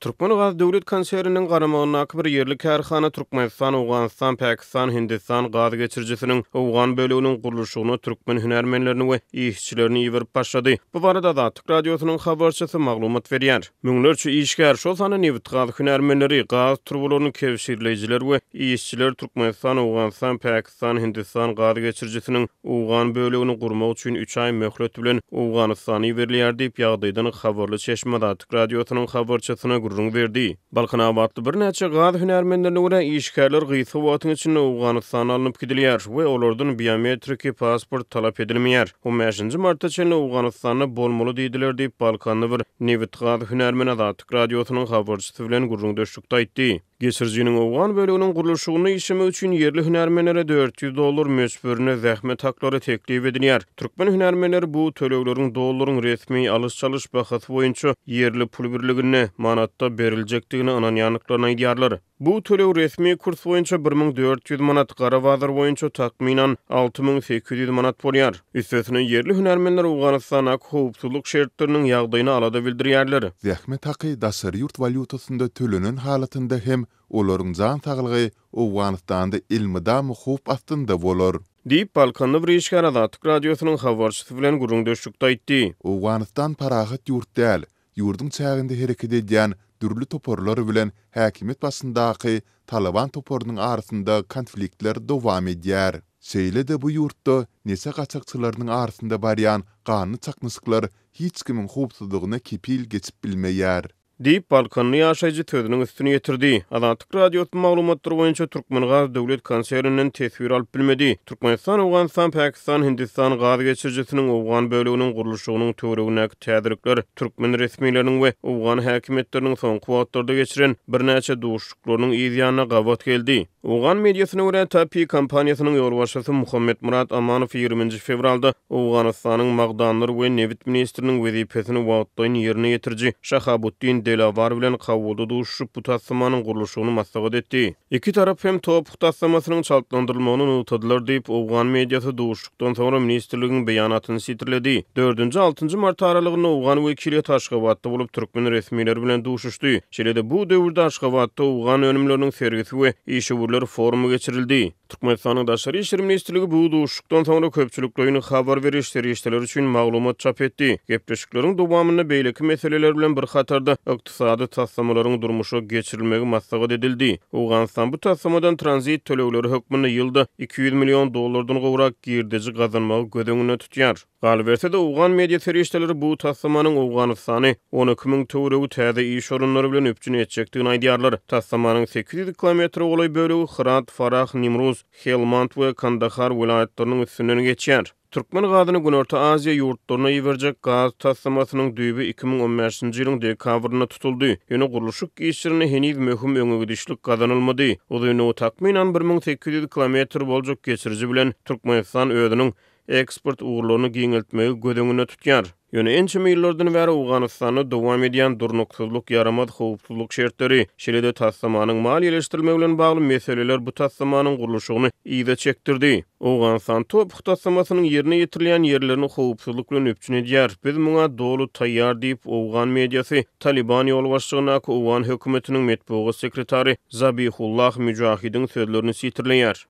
Türkmengaz döwlet konserniniň garamagyndaky bir ýerli kärhana Türkmenistan, Owganystan, Pakistan, Hindistan gaz geçirijisiniň owgan böleginiň gurluşygyna türkmen hünärmenlerini we işçilerini iberip başlady. Bu barada Azatlyk Radiosynyň habarçysy maglumat berýär. Müňlerçe işgär, şol sanda nebitgaz hünärmenleri, gaz turbalaryny kebşirleýjiler we işçiler Türkmenistan, Owganystan, Pakistan, Hindistan gaz geçirijisiniň owgan bölegini gurmak üçin üç aý möhlet bilen Owganystana iberilýär diýip, ýagdaýdan habarly çeşme Azatlyk Radiosynyň habarçysyna gürrüň berdi. Balkanabatly birnäçe gaz hünärmenlerine görä, işgärler gysga wagtyň içinde Owganystana alnyp gidilýär we olardan biometriki pasport talap edilmeýär. On bäşinji marta çenli Owganystanda bolmaly diýdiler diýip, balkanly bir nebitgaz hünärmeni Azatlyk Radiosynyň habarçysy bilen gürrüňdeşlikde aýtdy. Geçirijiniň owgan böleginiň gurluşygynda işlemek üçin ýerli hünärmenlere 400 dollar möçberinde zähmet haklary teklip edilýär. Türkmen hünärmenleri bu tölegleriň dollaryň resmi alyş-çalyş bahasy boýunça ýerli pul birliginde, manatda beriljekdigine ynanýandyklaryny aýdýarlar. Bu töleg resmi kurs boýunça 1400 manat, gara bazar boýunça takmynan 6800 manat bolýar. Üstesine, ýerli hünärmenler Owganystandaky howpsuzlyk şertleriniň ýagdaýyna alada bildirýärler. Zähmet haky daşary ýurt walýutasynda tölenen halatynda hem olaryň jan saglygy Owganystanda elmydama howp astynda bolar. Diýip, balkanly bir işgär Azatlyk Radiosynyň habarçysy bilen gürrüňdeşlikde aýtdy. Owganystan parahat ýurt däl. Ýurduň çäginde hereket edýän dürli toparlar bilen häkimiýet başyndaky Talyban toparynyň arasynda konfliktler dowam edýär. Şeýle-de bu ýurtda neşe gaçakçylarynyň arasynda barýan ganly çaknyşyklar hiç kimiň howpsuzlygyna kepil geçip bilmeýär. Diýip, balkanly ýaşaýjy sözüniň üstüni ýetirdi. Azatlyk Radiosy maglumatlar boýunça Türkmengaz döwlet konserninden teswir alyp bilmedi. Türkmenistan, Owganystan, Pakistan, Hindistan gaz geçirijisiniň owgan böleginiň gurluşygynyň töweregindäki täzelikler türkmen resmileriniň we owgan häkimiýetleriniň soňky wagtlarda geçiren birnäçe duşuşyklarynyň yz ýanyna gabat geldi. Owgan mediasyna görä, TAPI kompaniýasynyň ýolbaşçysy Muhammetmyrat Amanow 20-nji fewralda Owganystanyň magdanlar we nebit ministriniň wezipesini wagtlaýyn ýerine ýetiriji Şahabuddin Delawar bilen Kabulda duşuşyp, bu taslamanyň gurluşygyny maslahat etdi. Iki tarap hem TOPH taslamasynyň çaltlandyrylmagyny nygtadylar diýip, owgan mediasy duşuşykdan soňra ministrligiň beýanatyny sitirledi. Dördünji, altynjy mart aralygynda owgan wekiliýeti Aşgabatda bolup, türkmen resmileri bilen duşuşdy. Şeýle-de bu döwürde Aşgabatda owgan önümleriniň sergisi we işewürler forumy geçirildi. Türkmenistanyň Daşary işler ministrligi bu duşuşykdan soňra köpçülikleýin habar beriş serişdeleri üçin maglumat çap etdi. Gepleşikleriň dowamynda beýleki meseleler bilen bir hatarda ykdysady taslamalaryň durmuşa geçirilmegi maslahat edildi. Owganystan bu taslamadan tranzit tölegleri hökmünde ýylda 200 million dollardan gowrak girdeji gazanmagy göz öňünde tutýar. Galyberse-de, owgan media serişdeleri bu taslamanyň Owganystany 12 müň töweregi täze iş orunlary bilen üpjün etjekdigini aýdýarlar. Taslamanyň 800 kilometre golaý bölegi Hyrat, Farah, Nimruz, Helmand we Kandahar welaýatlarynyň üstünden geçýär. Türkmen gazyny Günorta Aziýa ýurtlaryna iberjek gaz taslamasynyň düýbi 2015-nji ýylyň dekabrynda tutuldy. Ýöne gurluşyk işlerinde heniz möhüm öňegidişlik gazanylmady. Uzynlygy takmynan 1800 kilometr boljak geçiriji bilen Türkmenistan özüniň eksport ugurlaryny giňeltmegi göz öňünde tutýar. Ýöne ençeme ýyllardan bäri Owganystanda dowam edýän durnuksyzlyk, ýaramaz howpsuzlyk şertleri, şeýle-de taslamanyň maliýeleşdirilmegi bilen bagly meseleler bu taslamanyň gurluşygyny yza çekdirdi. Owganystan TOPH taslamasynyň ýerine ýetirilýän ýerlerini howpsuzlyk bilen üpjün edýär. Biz muňa doly taýýar diýip, owgan mediasy Talyban ýolbaşçylygyndaky owgan hökümetiniň metbugat sekretary Zabihullah Müjahidiň sözlerini sitirleýär.